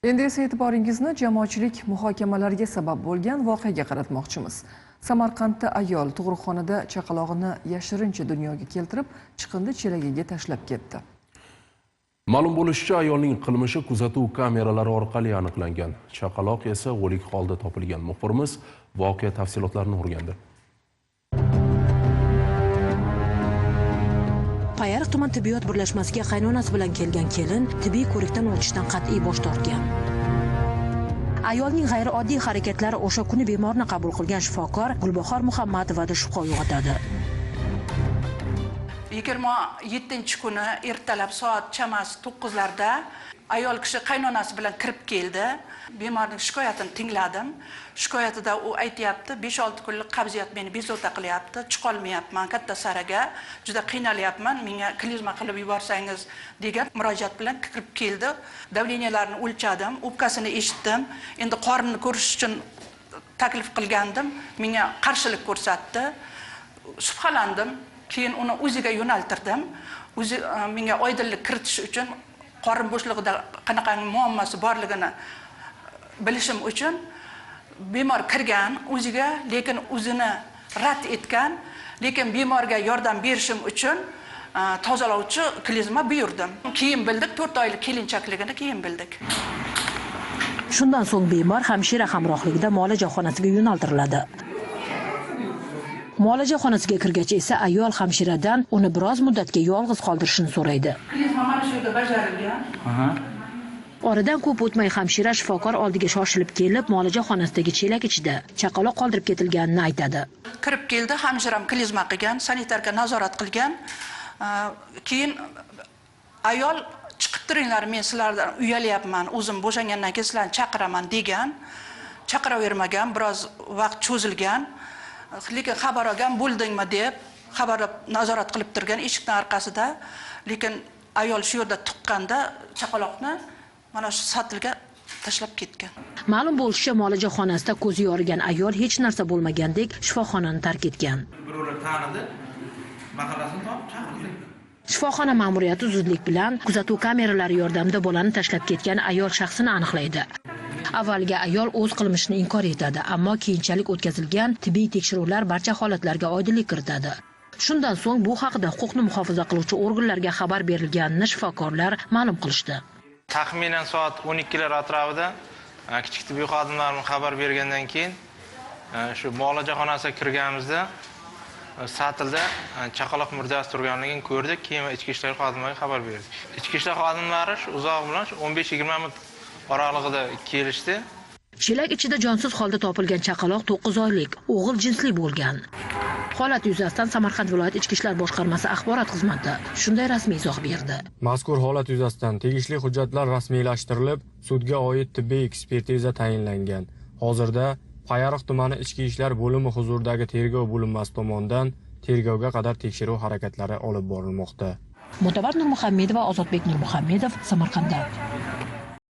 Endi esa e'tiboringizni jamoatchilik muhokamalariga sabab bo'lgan voqeaga qaratmoqchimiz. Samarqandda ayol tug'ruqxonada chaqalog'ini yashirincha dunyoga keltirib, chiqindi chelagiga tashlab ketdi. Ma'lum bo'lishicha, ayolning qilmishi kuzatuv kameralari orqali aniqlangan. Chaqaloq esa o'lik holda topilgan. Muxbirimiz voqea tafsilotlarini o'rgandi. Payariq tuman tibbiyot birlashmasiga qaynonasi bilan kelgan kelin tibbiy ko'rikdan o'tishdan qat'iy bosh tortgan. Ayolning g'ayrioddiy harakatlari o'sha kuni bemorni qabul qilgan shifokor Gulbahor Muhammadovada shubha uyg'otadi. 27-kuni ertalab soat chamasi 9larda ayol kishi qaynonasi bilan kirib keldi. Bemorning shikoyatini tingladim. Shikoyatida u aytayapti, 5-6 kunlik qabziyat meni bezovta qilyapti, chiqolmayapman katta saraga, juda qiynalyapman, menga klizma qilib yuborsangiz degan murojaat bilan kirib keldi. Davleniyalarini o'lchadim, o'pkasini eshitdim. Endi qornini ko'rish uchun taklif qilgandim, menga qarshilik ko'rsatdi. Shubhalandim. Keyin uni o'ziga yo'naltirdim. O'zi menga oydinlik kiritish uchun qorin bo'shlig'ida qanaqangi muammosi borligini bilishim uchun bemor kirgan o'ziga, lekin o'zini rad etgan, lekin bemorga yordam berishim uchun tozalovchi klizma buyurdim. Keyin bildik, 4 oylik kelinchakligini keyin bildik. Shundan so'ng bemor hamshira hamrohligida muolaja xonasiga yo'naltiriladi. Muolaja xonasiga kirgach esa ayol hamshiradan uni biroz muddatga yolg'iz qoldirishini so'raydi. Klizma mana shu yerda bajarilgan. Oradan ko'p o'tmay hamshira shifokor oldiga shoshilib kelib, muolaja xonasidagi chelak ichida chaqaloq qoldirib ketilganini aytadi. Kirib keldi, hamshiram klizma qilgan, sanitarka nazorat qilgan. Keyin ayol chiqib turinglar, men sizlardan uyalyapman, o'zim bo'shangandan keyin sizlarni chaqiraman degan. Chaqiravermagan, biroz vaqt cho'zilgan. Lekin xabar olgan, bo'ldingmi deb xabar nazorat qilib turgan eshikning orqasida. Lekin ayol shu yerda tuqqanda chaqaloqni mana shu satilga tashlab ketgan. Ma'lum bo'lishicha, muolaja xonasida ko'zi yorigan ayol hech narsa bo'lmagandek shifoxonani tark etgan. Birovlar tanidi, mahallasini topib chaqirdi. Shifoxona ma'muriyati zudlik bilan kuzatuv kameralari yordamida bolani tashlab ketgan ayol shaxsini aniqlaydi. Avvaliga ayol o'z qilmishini inkor etadi, ammo keyinchalik o'tkazilgan tibbiy tekshiruvlar barcha holatlarga oydinlik kiritadi. Shundan so'ng bu haqida huquqni muhofaza qiluvchi organlarga xabar berilganini shifokorlar ma'lum qilishdi. Taxminan soat 12lar atrofida kichik tibbiy xodimlarimiz xabar bergandan keyin shu muolaja xonasiga kirganimizda satilda chaqaloq murdasi turganligini ko'rdik. Keyin ichki ishlar xodimlariga xabar berdik. Ichki ishlar xodimlari shu uzoq bilan 15-20 minut oralig'ida kelishdi. Chelak ichida jonsiz holda topilgan chaqaloq 9 oylik, o'g'il jinsli bo'lgan. Holat yuzasidan Samarqand viloyat Ichki ishlar boshqarmasi axborot xizmati shunday rasmiy izoh berdi. Mazkur holat yuzasidan tegishli hujjatlar rasmiylashtirilib, sudga oid tibbiy ekspertiza tayinlangan. Hozirda Payariq tumani Ichki ishlar bo'limi huzuridagi tergov bo'linmasi tomonidan tergovga qadar tekshiruv harakatlari olib borilmoqda. Mutabar Nurmuhammedova, Ozodbek Nurmuhammedov, Samarqanddan.